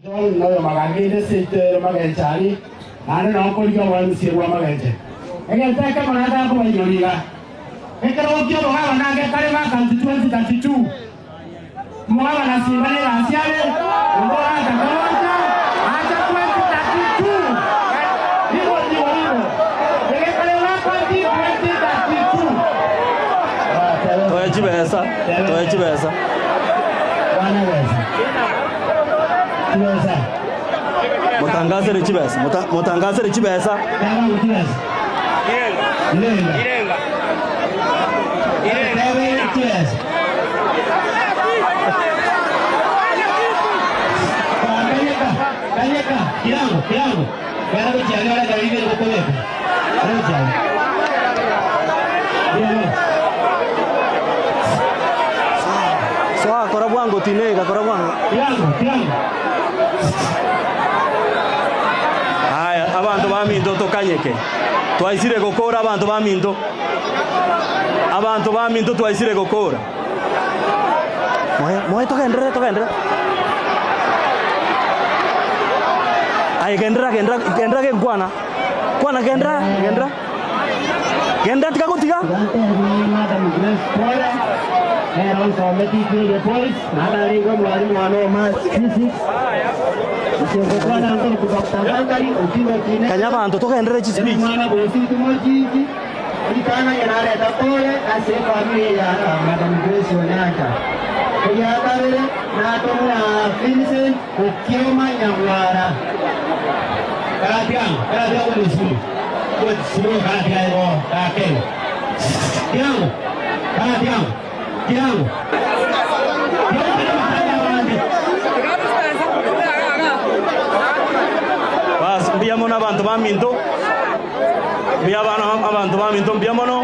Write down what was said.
John noyo magangende seito ere magencho aria, naende nao nkorigia oboemisia bwa magencho. Egento ekemo nataka kobainyoria iga, Ekerogo ki'omogabana gekare vacancy 2032, omogabana Simba negasi are, onde oracha kooncha, acha 2032. Igo ndigo igo, egekare vacancy 2032. Toe chibesa, toe chibesa. Kwana besa. Chibesa. Motangasere chibesa, mota- motangasere chibesa. Teba chibesa. Irenga. Tebe chibesa. Kanyeka, kanyeka, kirango, kirango. Gara gochiaria ore kabibere gokobeka. Gara gochiaria. Kirango. Soa kora bwango tinega kora bwango. Kirango, kirango. Aya abanto baminto tokanyeke. Twaisire gokora abanto baminto. Abanto baminto twaisire gokora. Moe moe togenderere togenderere. Aye genderera genderera genderera genkwana. Kwana genderera genderera. Genderera tiga gotiga. Madam Grace Pole, nere onsometi Julia Boys, naende arenge omwalimu one o Maths Physics. Inche ngokwana nkoruku Dr. Zachary Okinga Okinete. Kanya abanto togenderere chispeech. Omwana bw'Ositi Mochinchi, ritang'ani nareta pole ase efamiri ya Madam Grace Onyancha. Eria kabere natomwa Vincent Okioma Nyagwara. Karatiango, karatiango nisimo. Simo karatiango gakelo. Tiango, karatiango, tiango. Bas, mbuya mono abanto baminto, mbuya abana abanto baminto mbuya mono.